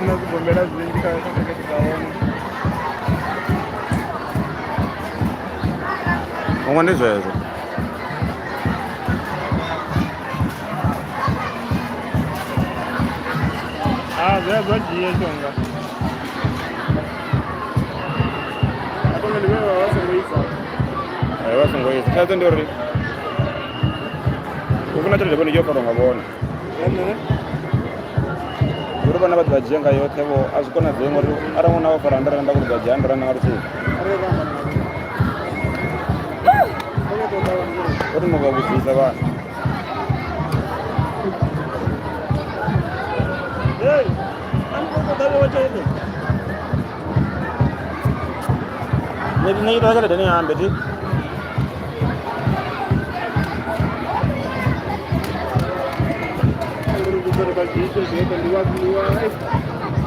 Funa zwigombela zwinzhi kha theketi dza hone. Huṅwe ndi zwezwo. Ah, zwe zwa dzhia tshonga. Atonga ndi vhe vha vha songo isa. Hai vha songo isa. Thaidzo ndi uri u funa tshelede vhone yo farwa nga vhone. Uri vhana vha ḓo vha dzhia nga yoṱhe vho a zwi konadzei ngori arali ṅwana wa fara hundred rand uri ḓo dzhia hundred rand nga luthihi. Vho thoma vha vhudzisa vhana. Hey, ani khou ṱoḓa vho tshelede. Nṋe nṋe ita tshelede ni ambe thi. Uri ndi ḓo ri vha dzhie tshelede yoṱhe ndi wa ndi wa.